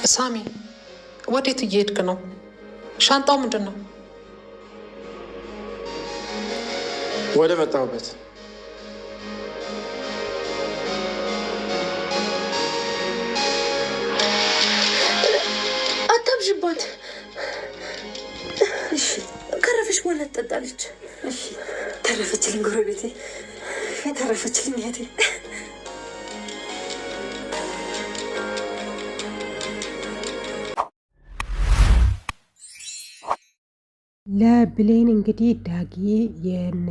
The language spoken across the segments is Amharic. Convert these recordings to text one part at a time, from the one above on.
ሳሚ፣ ወዴት እየሄድክ ነው? ሻንጣው ምንድን ነው? ወደ መጣሁበት። አታብዥባት። እሺ፣ ከረፈሽ በኋላ ትጠጣለች። እሺ፣ ተረፈችልኝ ጎረቤቴ፣ የተረፈችልኝ እህቴ። ለብሌን እንግዲህ ዳጊ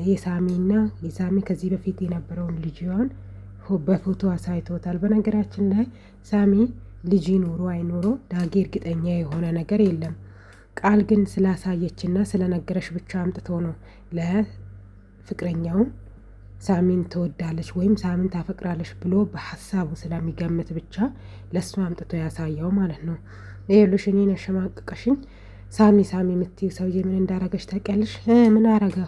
የሳሚና የሳሚ ከዚህ በፊት የነበረውን ልጅዋን በፎቶ አሳይቶታል። በነገራችን ላይ ሳሚ ልጅ ኖሮ አይኖሮ ዳጊ እርግጠኛ የሆነ ነገር የለም። ቃል ግን ስላሳየችና ስለነገረሽ ብቻ አምጥቶ ነው ለፍቅረኛው ሳሚን ትወዳለች ወይም ሳሚን ታፈቅራለች ብሎ በሀሳቡ ስለሚገምት ብቻ ለእሱ አምጥቶ ያሳየው ማለት ነው። ይኸውልሽ እኔን ያሸማቀቀሽኝ ሳሚ ሳሚ የምትይው ሰውዬ ምን እንዳረገች ታውቂያለሽ? ምን አረገ?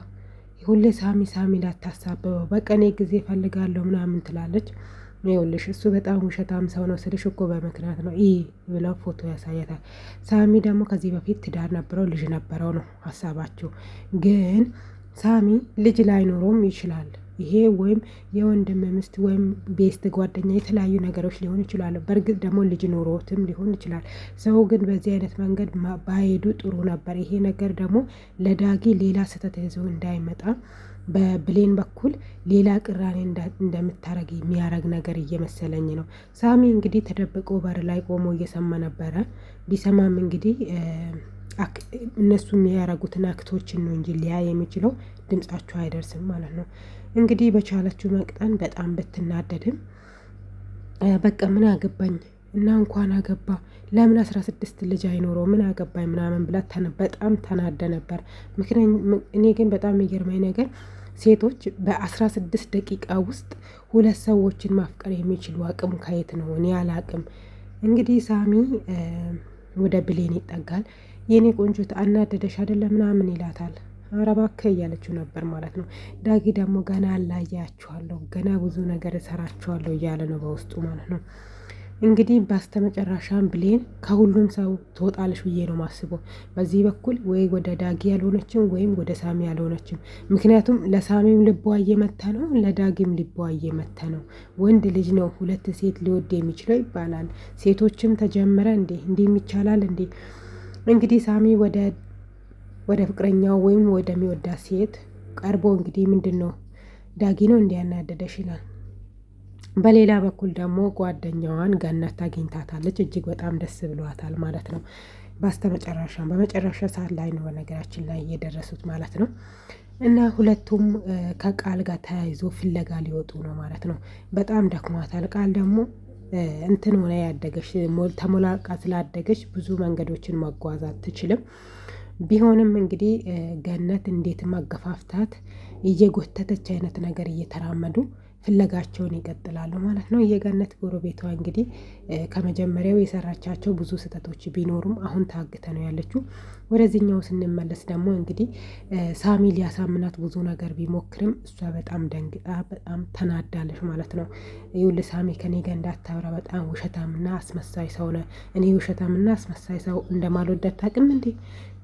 ሁሌ ሳሚ ሳሚ ላታሳብበው በቀኔ ጊዜ እፈልጋለሁ ምናምን ትላለች። ይኸውልሽ እሱ በጣም ውሸታም ሰው ነው ስልሽ እኮ በምክንያት ነው ይህ ብለው ፎቶ ያሳያታል። ሳሚ ደግሞ ከዚህ በፊት ትዳር ነበረው ልጅ ነበረው ነው ሀሳባቸው። ግን ሳሚ ልጅ ላይኖረውም ይችላል። ይሄ ወይም የወንድም ሚስት ወይም best ጓደኛ የተለያዩ ነገሮች ሊሆኑ ይችላሉ። በእርግጥ ደግሞ ልጅ ኖሮትም ሊሆን ይችላል። ሰው ግን በዚህ አይነት መንገድ ባይሄዱ ጥሩ ነበር። ይሄ ነገር ደግሞ ለዳጊ ሌላ ስህተት ይዞ እንዳይመጣ በብሌን በኩል ሌላ ቅራኔ እንደምታረግ የሚያረግ ነገር እየመሰለኝ ነው። ሳሚ እንግዲህ ተደብቆ በር ላይ ቆሞ እየሰማ ነበረ። ቢሰማም እንግዲህ እነሱ የሚያረጉትን አክቶችን ነው እንጂ ሊያ የሚችለው ድምጻቸው አይደርስም ማለት ነው። እንግዲህ በቻለችው መቅጠን በጣም ብትናደድም በቃ ምን አገባኝ እና እንኳን አገባ ለምን 16 ልጅ አይኖረው ምን አገባኝ ምናምን ብላ በጣም ተናደ ነበር። እኔ ግን በጣም የሚገርመኝ ነገር ሴቶች በ16 ደቂቃ ውስጥ ሁለት ሰዎችን ማፍቀር የሚችሉ አቅም ከየት ነው? እኔ አላቅም። እንግዲህ ሳሚ ወደ ብሌን ይጠጋል። የኔ ቆንጆ አናደደሽ አይደለ ምናምን ይላታል። ኧረ እባክህ እያለችው ነበር ማለት ነው። ዳጊ ደግሞ ገና አላያችኋለሁ፣ ገና ብዙ ነገር እሰራችኋለሁ እያለ ነው በውስጡ ማለት ነው። እንግዲህ በስተመጨረሻም ብሌን ከሁሉም ሰው ትወጣለች ብዬ ነው ማስበው። በዚህ በኩል ወይ ወደ ዳጊ ያልሆነችም ወይም ወደ ሳሚ ያልሆነችም። ምክንያቱም ለሳሚም ልቧ እየመታ ነው፣ ለዳጊም ልቧ እየመታ ነው። ወንድ ልጅ ነው ሁለት ሴት ሊወድ የሚችለው ይባላል። ሴቶችም ተጀመረ እንዴ? እንዲህም ይቻላል እንዴ? እንግዲህ ሳሚ ወደ ፍቅረኛው ወይም ወደሚወዳት ሴት ቀርቦ እንግዲህ ምንድን ነው ዳጊ ነው እንዲያናደደሽ ይላል። በሌላ በኩል ደግሞ ጓደኛዋን ገነት አግኝታታለች። እጅግ በጣም ደስ ብሏታል ማለት ነው። በስተመጨረሻ በመጨረሻ ሰዓት ላይ ነው በነገራችን ላይ የደረሱት ማለት ነው። እና ሁለቱም ከቃል ጋር ተያይዞ ፍለጋ ሊወጡ ነው ማለት ነው። በጣም ደክሟታል። ቃል ደግሞ እንትን ሆነ ያደገች ተሞላቃ ስላደገች ብዙ መንገዶችን መጓዝ አትችልም። ቢሆንም እንግዲህ ገነት እንዴት ማገፋፍታት እየጎተተች አይነት ነገር እየተራመዱ ፍለጋቸውን ይቀጥላሉ ማለት ነው። የገነት ጎረቤቷ እንግዲህ ከመጀመሪያው የሰራቻቸው ብዙ ስህተቶች ቢኖሩም አሁን ታግተ ነው ያለችው። ወደዚህኛው ስንመለስ ደግሞ እንግዲህ ሳሚ ሊያሳምናት ብዙ ነገር ቢሞክርም እሷ በጣም ደንግጣ በጣም ተናዳለች ማለት ነው። ይኸውልህ ሳሚ ከኔ ጋር እንዳታወራ በጣም ውሸታምና አስመሳይ ሰው ነህ። እኔ ውሸታምና አስመሳይ ሰው እንደማልወድ አታውቅም እንዴ?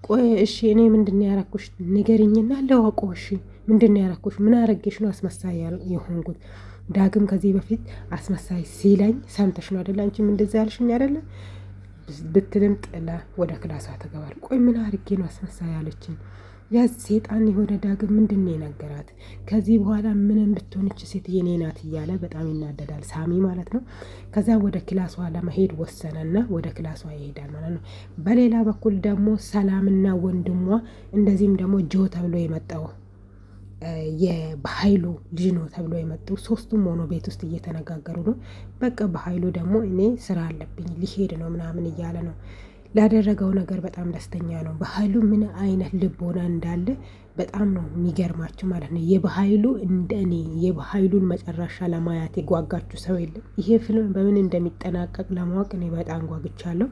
ቆይ እሺ እኔ ምንድን ነው ያረኩሽ? ንገሪኝና ለዋቆ እሺ ምንድን ነው ያረኩሽ? ምን አረጌሽ ነው አስመሳይ የሆንኩት? ዳግም ከዚህ በፊት አስመሳይ ሲለኝ ሰምተሽ ነው አደለ? አንቺም እንደዚያ ያልሽኝ አደለ? ብትልም ጥላ ወደ ክላሷ ትገባል። ቆይ ምን አርጌ ነው አስመሳይ ያለችኝ? ያ ሴጣን የሆነ ዳግም ምንድን ነው የነገራት? ከዚህ በኋላ ምንም ብትሆንች ሴት የኔ ናት እያለ በጣም ይናደዳል ሳሚ ማለት ነው። ከዛ ወደ ክላሷ ለመሄድ ወሰነና ወደ ክላሷ ይሄዳል ማለት ነው። በሌላ በኩል ደግሞ ሰላምና ወንድሟ እንደዚህም ደግሞ ጆ ተብሎ የመጣው የበሀይሉ ልጅ ነው ተብሎ የመጡ ሶስቱም ሆኖ ቤት ውስጥ እየተነጋገሩ ነው። በቃ በሀይሉ ደግሞ እኔ ስራ አለብኝ ሊሄድ ነው ምናምን እያለ ነው። ላደረገው ነገር በጣም ደስተኛ ነው። በሀይሉ ምን አይነት ልቦና እንዳለ በጣም ነው የሚገርማችሁ ማለት ነው። የበሀይሉ እንደ እኔ የበሀይሉን መጨረሻ ለማየት የጓጋችሁ ሰው የለም። ይሄ ፊልም በምን እንደሚጠናቀቅ ለማወቅ እኔ በጣም ጓግቻለሁ።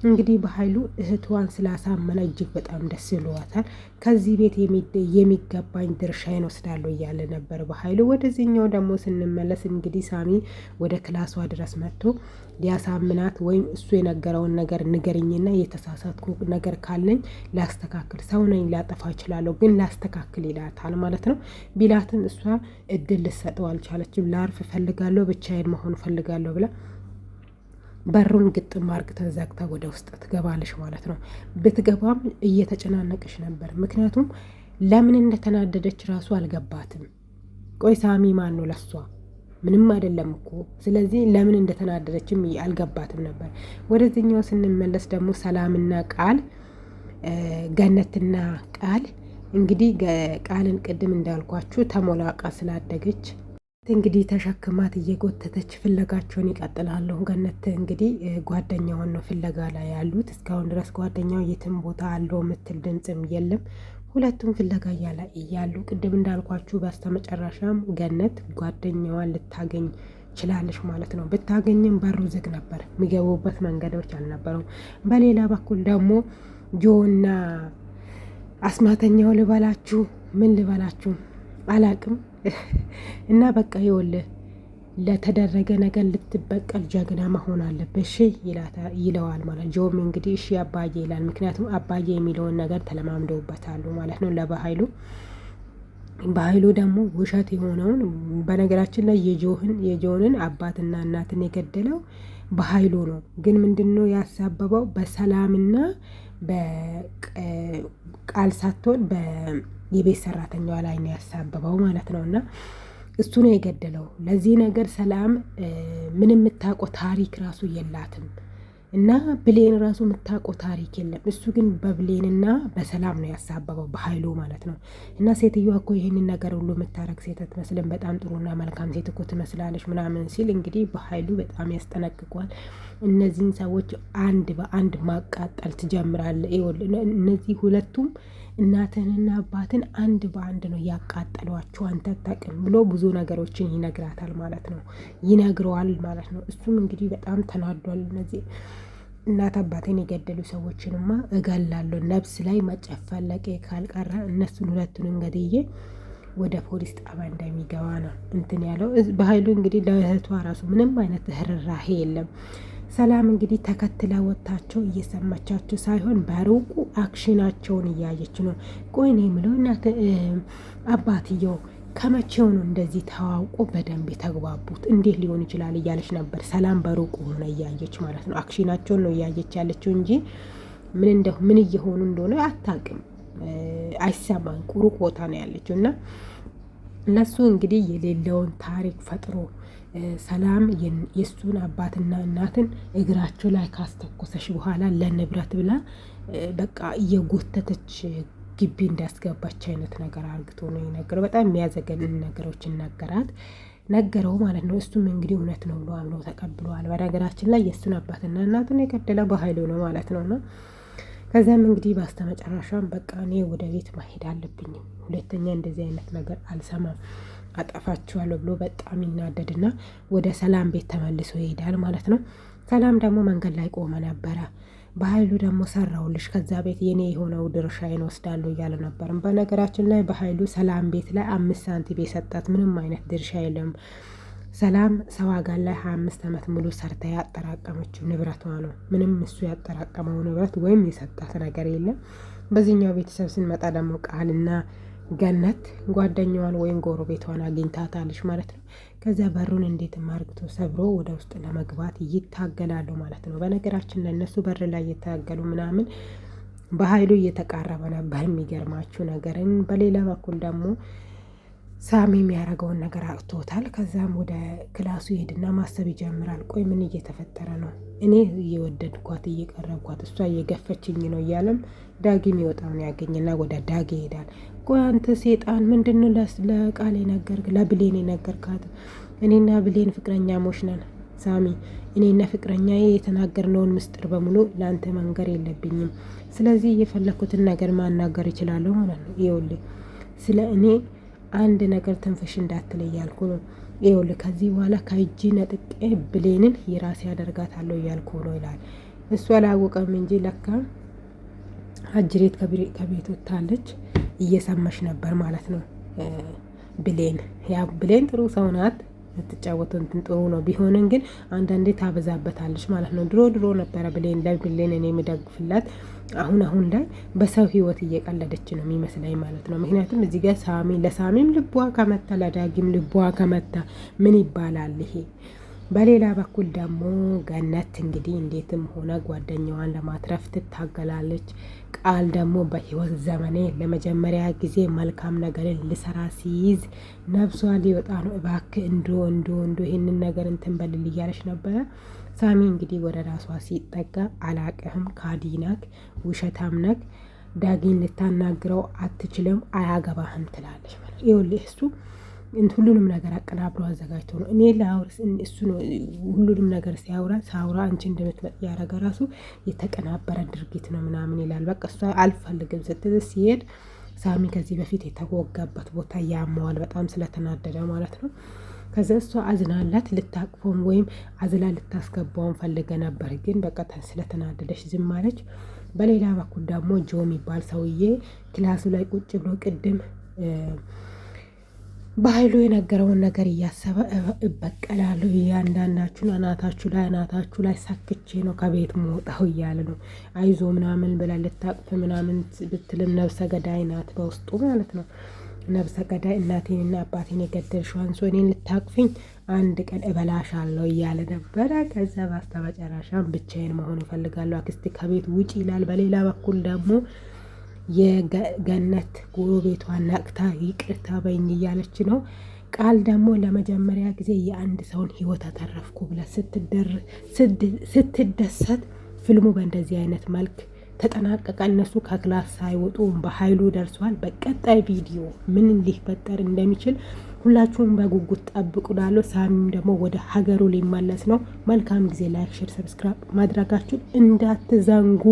እንግዲህ በኃይሉ እህቷን ስላሳመነ እጅግ በጣም ደስ ይለዋታል። ከዚህ ቤት የሚገባኝ ድርሻዬን ወስዳለሁ እያለ ነበር በኃይሉ። ወደዚህኛው ደግሞ ስንመለስ እንግዲህ ሳሚ ወደ ክላሷ ድረስ መጥቶ ሊያሳምናት ወይም እሱ የነገረውን ነገር ንገርኝና የተሳሳትኩ ነገር ካለኝ ላስተካክል፣ ሰው ነኝ ላጠፋ እችላለሁ፣ ግን ላስተካክል ይላታል ማለት ነው። ቢላትም እሷ እድል ልሰጠው አልቻለችም። ላርፍ እፈልጋለሁ፣ ብቻዬን መሆን እፈልጋለሁ ብላ በሩን ግጥም አርግታ ዘግታ ወደ ውስጥ ትገባለች ማለት ነው። ብትገባም እየተጨናነቀች ነበር። ምክንያቱም ለምን እንደተናደደች ራሱ አልገባትም። ቆይ ሳሚ ማን ነው ለሷ? ምንም አይደለም እኮ። ስለዚህ ለምን እንደተናደደችም አልገባትም ነበር። ወደዚህኛው ስንመለስ ደግሞ ሰላምና ቃል ገነትና ቃል እንግዲህ ቃልን ቅድም እንዳልኳችሁ ተሞላቃ ስላደገች እንግዲህ ተሸክማት እየጎተተች ፍለጋቸውን ይቀጥላሉ። ገነት እንግዲህ ጓደኛውን ነው ፍለጋ ላይ ያሉት። እስካሁን ድረስ ጓደኛው የትም ቦታ አለው የምትል ድምፅም የለም። ሁለቱም ፍለጋ እያሉ ቅድም እንዳልኳችሁ በስተመጨረሻም ገነት ጓደኛዋን ልታገኝ ችላለች ማለት ነው። ብታገኝም በሩ ዝግ ነበር፣ የሚገቡበት መንገዶች አልነበረው። በሌላ በኩል ደግሞ ጆና አስማተኛው ልበላችሁ ምን ልበላችሁ አላቅም እና በቃ ይኸውልህ ለተደረገ ነገር ልትበቀል ጀግና መሆን አለብህ እሺ ይለዋል ማለት ጆም እንግዲህ እሺ አባዬ ይላል። ምክንያቱም አባዬ የሚለውን ነገር ተለማምደውበታሉ ማለት ነው ለበኃይሉ። በኃይሉ ደግሞ ውሸት የሆነውን በነገራችን ላይ የጆንን አባትና እናትን የገደለው በኃይሉ ነው። ግን ምንድን ነው ያሳበበው በሰላምና በቃል ሳትሆን የቤት ሰራተኛዋ ላይ ነው ያሳበበው ማለት ነው። እና እሱ ነው የገደለው። ለዚህ ነገር ሰላም ምንም የምታውቀው ታሪክ ራሱ የላትም። እና ብሌን ራሱ የምታውቀው ታሪክ የለም። እሱ ግን በብሌንና በሰላም ነው ያሳበበው በኃይሉ ማለት ነው። እና ሴትዮዋ እኮ ይህንን ነገር ሁሉ የምታረግ ሴት አትመስልም፣ በጣም ጥሩና መልካም ሴት እኮ ትመስላለች ምናምን ሲል እንግዲህ በኃይሉ በጣም ያስጠነቅቋል። እነዚህን ሰዎች አንድ በአንድ ማቃጠል ትጀምራለህ። እነዚህ ሁለቱም እናትህንና አባትን አንድ በአንድ ነው ያቃጠሏቸው፣ አንተ አታውቅም ብሎ ብዙ ነገሮችን ይነግራታል ማለት ነው፣ ይነግረዋል ማለት ነው። እሱም እንግዲህ በጣም ተናዷል። እነዚህ እናት አባቴን የገደሉ ሰዎችንማ እገላለሁ፣ ነብስ ላይ መጨፈለቄ ካልቀረ እነሱን ሁለቱንም ገድዬ ወደ ፖሊስ ጣቢያ እንደሚገባ ነው እንትን ያለው። በኃይሉ እንግዲህ ለእህቷ ራሱ ምንም አይነት ርህራሄ የለም። ሰላም እንግዲህ ተከትላ ወጥታቸው እየሰማቻቸው ሳይሆን በሩቁ action ኣቸውን እያየች ነው። ቆይ እኔ የምለው እናት አባትየው ከመቼው ነው እንደዚህ ተዋውቆ በደንብ የተግባቡት? እንዴት ሊሆን ይችላል እያለች ነበር። ሰላም በሩቁ ሆነ እያየች ማለት ነው። action ኣቸውን ነው እያየች ያለችው እንጂ ምን እየሆኑ እንደሆነ አታውቅም። አይሰማም። ሩቅ ቦታ ነው ያለችው እና እነሱ እንግዲህ የሌለውን ታሪክ ፈጥሮ ሰላም የእሱን አባትና እናትን እግራቸው ላይ ካስተኮሰሽ በኋላ ለንብረት ብላ በቃ እየጎተተች ግቢ እንዳስገባች አይነት ነገር አርግቶ ነው የነገረው። በጣም የሚያዘገንን ነገሮች ነገራት ነገረው ማለት ነው። እሱም እንግዲህ እውነት ነው ብሎ አምኖ ተቀብለዋል። በነገራችን ላይ የእሱን አባትና እናቱን የገደለ በኃይሉ ነው ማለት ነው። እና ከዚያም እንግዲህ በስተመጨረሻም በቃ እኔ ወደ ቤት መሄድ አለብኝም፣ ሁለተኛ እንደዚህ አይነት ነገር አልሰማም፣ አጠፋችኋለሁ ብሎ በጣም ይናደድና ወደ ሰላም ቤት ተመልሶ ይሄዳል ማለት ነው። ሰላም ደግሞ መንገድ ላይ ቆመ ነበረ። በኃይሉ ደግሞ ሰራውልሽ ከዛ ቤት የኔ የሆነው ድርሻዬን ወስዳለሁ እያለ ነበር። በነገራችን ላይ በኃይሉ ሰላም ቤት ላይ 5 ሳንቲም የሰጣት ምንም አይነት ድርሻ የለም። ሰላም ሰው ሀገር ላይ 25 ዓመት ሙሉ ሰርታ ያጠራቀመችው ንብረቷ ነው። ምንም እሱ ያጠራቀመው ንብረት ወይም የሰጣት ነገር የለም። በዚህኛው ቤተሰብ ስንመጣ ደግሞ ቃልና ገነት ጓደኛዋን ወይም ጎረቤቷን አግኝታታለች ማለት ነው። ከዚያ በሩን እንዴት አርግቶ ሰብሮ ወደ ውስጥ ለመግባት ይታገላሉ ማለት ነው። በነገራችን ላይ እነሱ በር ላይ እየታገሉ ምናምን በኃይሉ እየተቃረበ ነበር። የሚገርማችሁ ነገርን በሌላ በኩል ደግሞ ሳሚ የሚያደርገውን ነገር አቅቶታል። ከዛም ወደ ክላሱ ይሄድና ማሰብ ይጀምራል። ቆይ ምን እየተፈጠረ ነው? እኔ እየወደድኳት እየቀረብኳት፣ እሷ እየገፈችኝ ነው እያለም ዳጊም ይወጣውን ያገኝና ወደ ዳጊ ይሄዳል። ቆይ አንተ ሴጣን ምንድን ነው ለቃል የነገርክ ለብሌን የነገርካት? እኔና ብሌን ፍቅረኛሞች ነን ሳሚ፣ እኔና ፍቅረኛዬ የተናገርነውን ምስጢር በሙሉ ለአንተ መንገር የለብኝም። ስለዚህ የፈለግኩትን ነገር ማናገር እችላለሁ ማለት ነው። ይኸውልህ ስለ እኔ አንድ ነገር ትንፍሽ እንዳትል እያልኩ ነው። ይኸውልህ ከዚህ በኋላ ከእጅ ነጥቄ ብሌንን የራሴ አደርጋታለሁ እያልኩ ነው ይላል። እሱ አላወቀም እንጂ ለካ አጅሬት ከቤት ወጥታለች፣ እየሰማሽ ነበር ማለት ነው። ብሌን ያ ብሌን ጥሩ ሰው ናት። የምትጫወተው እንትን ጥሩ ነው። ቢሆንም ግን አንዳንዴ ታበዛበታለች ማለት ነው። ድሮ ድሮ ነበረ ብሌን ለብሌን እኔ የምደግፍላት። አሁን አሁን ላይ በሰው ህይወት እየቀለደች ነው የሚመስለኝ ማለት ነው። ምክንያቱም እዚህ ጋር ሳሚ ለሳሚም ልቧ ከመታ ለዳጊም ልቧ ከመታ ምን ይባላል ይሄ? በሌላ በኩል ደግሞ ገነት እንግዲህ እንዴትም ሆነ ጓደኛዋን ለማትረፍ ትታገላለች። ቃል ደግሞ በህይወት ዘመኔ ለመጀመሪያ ጊዜ መልካም ነገርን ልሰራ ሲይዝ ነፍሷ ሊወጣ ነው፣ እባክህ እንዶ እንዶ እንዶ ይህንን ነገር እንትን በልል እያለች ነበረ። ሳሚ እንግዲህ ወደ ራሷ ሲጠጋ አላቅህም፣ ካዲናክ፣ ውሸታም ነክ፣ ዳጊን ልታናግረው አትችልም፣ አያገባህም ትላለች ማለት ይኸውልህ እሱ ሁሉንም ነገር አቀናብሮ አዘጋጅቶ ነው። እኔ ላውርስ እሱ ነው ሁሉንም ነገር ሲያውራ ሳውራ አንቺ እንደምትመጥ ያደረገ ራሱ የተቀናበረ ድርጊት ነው ምናምን ይላል። በቃ እሷ አልፈልግም ስትል ሲሄድ ሳሚ ከዚህ በፊት የተወጋበት ቦታ ያመዋል በጣም ስለተናደደ ማለት ነው። ከዛ እሷ አዝናላት ልታቅፎም ወይም አዝላ ልታስገባውን ፈልገ ነበር፣ ግን በቃ ስለተናደደች ዝም አለች። በሌላ በኩል ደግሞ ጆ የሚባል ሰውዬ class ኡ ላይ ቁጭ ብሎ ቅድም በኃይሉ የነገረውን ነገር እያሰበ እበቀላለሁ፣ እያንዳንዳችሁን አናታችሁ ላይ አናታችሁ ላይ ሰክቼ ነው ከቤት መውጣው እያለ ነው። አይዞ ምናምን ብላ ልታቅፍ ምናምን ብትልም ነብሰ ገዳይ ናት በውስጡ ማለት ነው። ነብሰ ገዳይ እናቴንና አባቴን የገደልሽው አንሶ እኔን ልታቅፍኝ አንድ ቀን እበላሻለሁ እያለ ነበረ። ከዛ በስተመጨረሻም ብቻዬን መሆን እፈልጋለሁ አክስቴ ከቤት ውጪ ይላል። በሌላ በኩል ደግሞ የገነት ጎረቤቷ ነቅታ ይቅርታ በይኝ እያለች ነው። ቃል ደግሞ ለመጀመሪያ ጊዜ የአንድ ሰውን ህይወት አተረፍኩ ብላ ስትደሰት ፊልሙ በእንደዚህ አይነት መልክ ተጠናቀቀ። እነሱ ከ class ሳይወጡ በኃይሉ ደርሷል። በቀጣይ ቪዲዮ ምን ሊፈጠር እንደሚችል ሁላችሁም በጉጉት ጠብቁ። ላለው ሳሚም ደግሞ ወደ ሀገሩ ሊመለስ ነው። መልካም ጊዜ። Like፣ share፣ subscribe ማድረጋችሁን እንዳትዘንጉ።